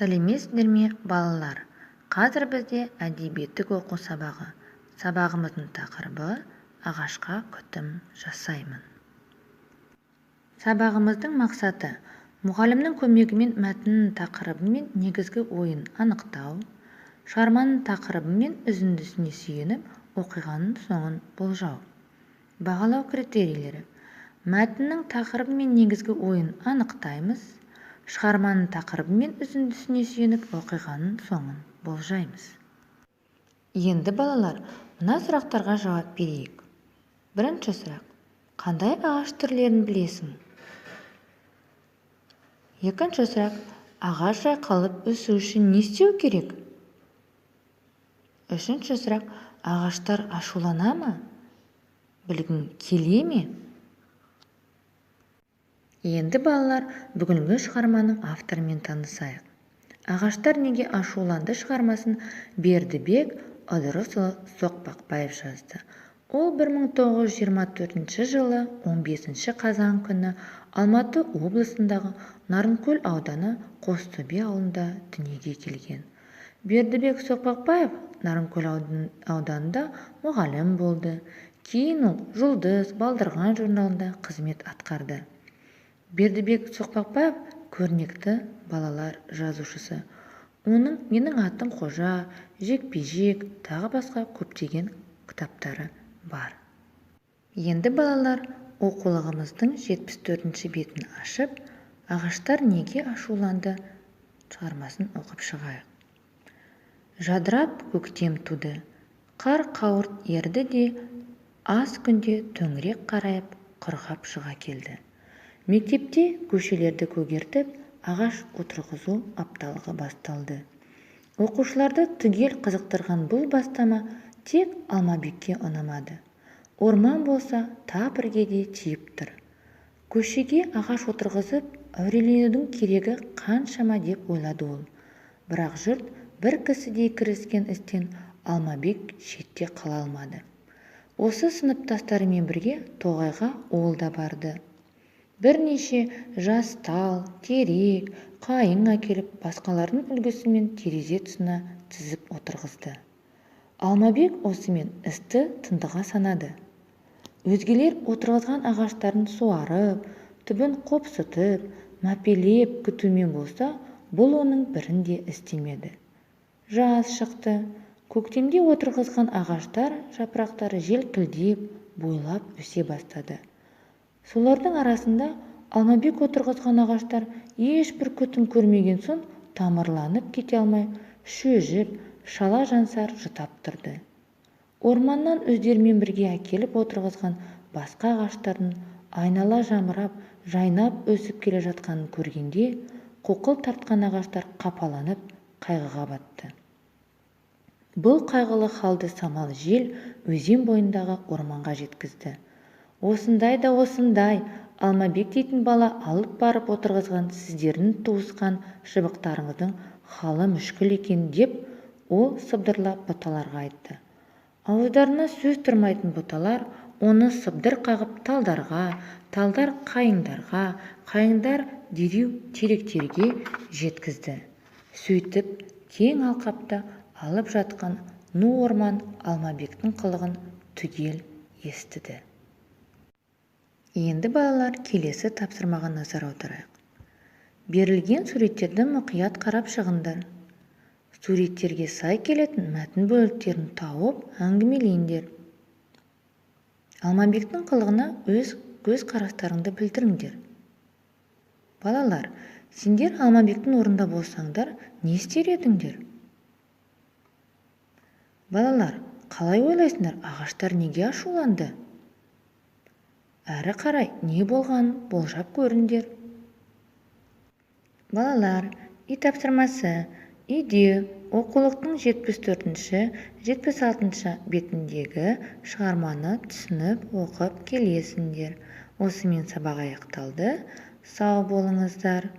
Сәлеметсіздер ме, балалар! Қазір бізде әдебиеттік оқу сабағы. Сабағымыздың тақырыбы: «Ағашқа күтім жасаймын». Сабағымыздың мақсаты: мұғалімнің көмегімен мәтіннің тақырыбы мен негізгі ойын анықтау, шығарманың тақырыбы мен үзіндісіне сүйеніп, оқиғаның соңын болжау. Бағалау критерийлері: мәтіннің тақырыбы мен негізгі ойын анықтаймыз, шығарманың тақырыбы мен үзіндісіне сүйеніп, оқиғаның соңын болжаймыз. Енді, балалар, мына сұрақтарға жауап берейік. Бірінші сұрақ: қандай ағаш түрлерін білесің? Екінші сұрақ: ағаш жайқалып өсу үшін не істеу керек? Үшінші сұрақ: ағаштар ашулана ма, білгің келе ме? Енді, балалар, бүгінгі шығарманың авторымен танысайық. «Ағаштар неге ашуланды» шығармасын Бердібек Ыдырысұлы Соқпақбаев жазды. Ол 1924 жылы 15 қазан күні Алматы облысындағы Нарынқол ауданы Қостөбе ауылында дүниеге келген. Бердібек Соқпақбаев Нарынқол ауданында мұғалім болды. Кейін ол «Жұлдыз», «Балдырған» журналында қызмет атқарды. Бердібек Соқпақбаев — көрнекті балалар жазушысы. Оның «Менің атым Қожа», «Жекпе-жек», тағы басқа көптеген кітаптары бар. Енді, балалар, оқулығымыздың 74-ші бетін ашып, «Ағаштар неге ашуланды» шығармасын оқып шығайық. Жадырап көктем туды. Қар қауырт еріді де, аз күнде төңірек қарайып, құрғап шыға келді. Мектепте көшелерді көгертіп, ағаш отырғызу апталығы басталды. Оқушыларды түгел қызықтырған бұл бастама тек Алмабекке ұнамады. Орман болса, тап іргеде тиіп тұр. Көшеге ағаш отырғызып, әуреленудің керегі қаншама, деп ойлады ол. Бірақ жұрт бір кісідей кіріскен істен Алмабек шетте қала алмады. Осы сыныптастарымен бірге тоғайға ол да барды. Бірнеше жас тал, терек, қайың әкеліп, басқалардың үлгісімен терезе тұсына тізіп отырғызды. Алмабек осымен істі тындыға санады. Өзгелер отырғызған ағаштарын суарып, түбін қопсытып, мәпелеп күтумен болса, бұл оның бірін де істемеді. Жаз шықты. Көктемде отырғызған ағаштар жапырақтары желкілдеп, бойлап өсе бастады. Солардың арасында Алмабек отырғызған ағаштар ешбір күтім көрмеген соң, тамырланып кете алмай, шөжіп, шала жансар жұтап тұрды. Орманнан өздерімен бірге әкеліп отырғызған басқа ағаштардың айнала жамырап, жайнап өсіп келе жатқанын көргенде, қоқыл тартқан ағаштар қапаланып, қайғыға батты. Бұл қайғылы халды самал жел өзен бойындағы орманға жеткізді. «Осындай да осындай Алмабек дейтін бала алып барып отырғызған сіздердің туысқан шыбықтарыңыздың халы мүшкіл екен», — деп ол сыбдырлап бұталарға айтты. Ауыздарына сөз тұрмайтын бұталар оны сыбдыр қағып талдарға, талдар қайыңдарға, қайыңдар дереу теректерге жеткізді. Сөйтіп, кең алқапта алып жатқан ну орман Алмабектің қылығын түгел естіді. Енді, балалар, келесі тапсырмаға назар аударайық. Берілген суреттерді мұқият қарап шығыңдар. Суреттерге сай келетін мәтін бөліктерін тауып, әңгімелеңдер. Алмабектің қылығына өз көзқарастарыңды білдіріңдер. Балалар, сендер Алмабектің орнында болсаңдар, не істер едіңдер? Балалар, қалай ойлайсыңдар, ағаштар неге ашуланды? Әрі қарай не болғанын болжап көріңдер. Балалар, үй тапсырмасы: үйде оқулықтың 74-ші, 76-шы бетіндегі шығарманы түсініп оқып келесіңдер. Осымен сабақ аяқталды. Сау болыңыздар.